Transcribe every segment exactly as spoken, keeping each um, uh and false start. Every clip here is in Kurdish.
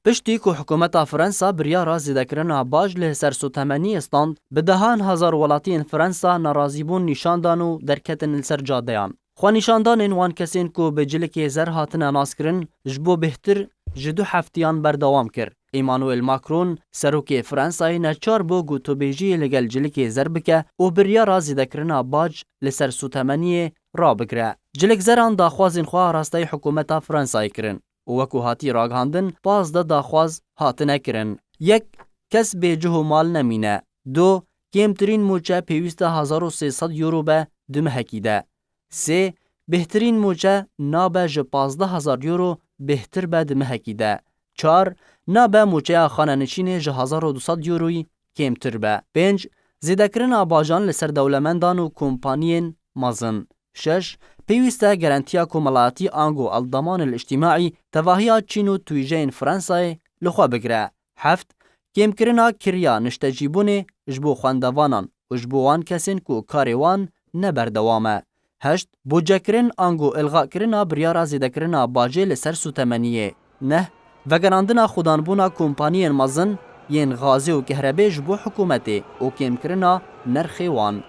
Piştî ku hikûmeta Fransa biryara zêdekirina baj li ser sotemeniyê stand, bi dehan hezar welatiyên Fransa nerazîbûn nîşan dan û derketin li ser cadeyan. Xwenîşandanên wan kesên ku bi cilikê zer hatine naskirin, ji bo bêhtir ji du heftiyan berdewam kir. Emmanuel Macron, serokê Fransayê neçar bû gotûbêjiyê li gel cilikê zer bike û biryara zêdekirina bac li ser sotemeniyê rabigire. Cilikzeran daxwazên xwe arasteyî hikûmeta Fransayê kirin û wekû hatî ragihandin, pazdeh daxwaz hatine kirin. Yek, kes bê cih û mal nemîne. Du, kêmtirîn mûçe pêwîst e hezar û sê sed euro be di mehekî de. Sê, bêhtirîn mûçe nabe ji pazdeh hezar euro bêhtir be di mehekî de. Çar, nabe mûçeya xanenişînê ji hezar û du sed euroyî kêmtir be. Pênc, zêdekirina bajan li ser dewlemendan û kompaniyên mezin. Şeş, pêwîst e garantiya komelayetî ango eldamanil îctîmaî tevahiya Çîn û twîjeyên Fransayê li xwe bigire. Heft, kêmkirina kiriya niştecîbûnê ji bo xwendevanan û ji bo wan kesên ku karê wan ne berdewam e. Heşt, bocekirin ango ilxakirina biryara zêdekirina bacê li ser sotemeniyê. Neh, vegerandina xudanbûna kompaniyên mezin yên gazê û kehrebê ji bo hikûmetê û kêmkirina nirxê wan.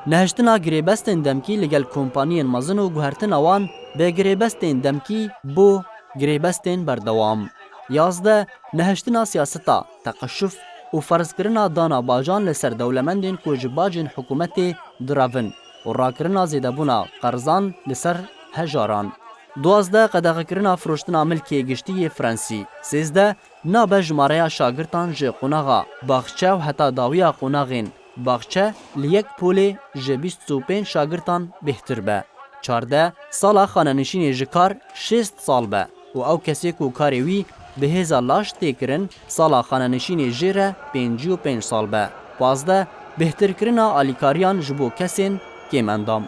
Nehiştina girêbestên demkî li gel kompaniyên mezin û guhertina wan bi girêbestên demkî bo girêbestên berdewam. Yazdeh, nehiştina siyaseta teqeşuf û ferzkirina dana bajan li ser dewlemendên ku ji bacên hikûmetê direvin û rakirina zêdebûna qerzan li ser hejaran. Duwazdeh, qedexekirina firoştina milkê giştî yê Fransî. Sêzdeh, nabe jimareya şagirtan ji qonaxa baxçe û heta dawiya qonaxên baxçe li yek polê ji bîst û pênc şagirtan bêhtir be. Çardeh, sala xanenişînê ji kar şêst sal be û ew kesê ku karê wî bi hêza laş tê kirin, sala xanenişînê jê re pêncî û pênc sal be. Pazdeh, bêhtirkirina alîkariyan ji bo kesên kêmendam.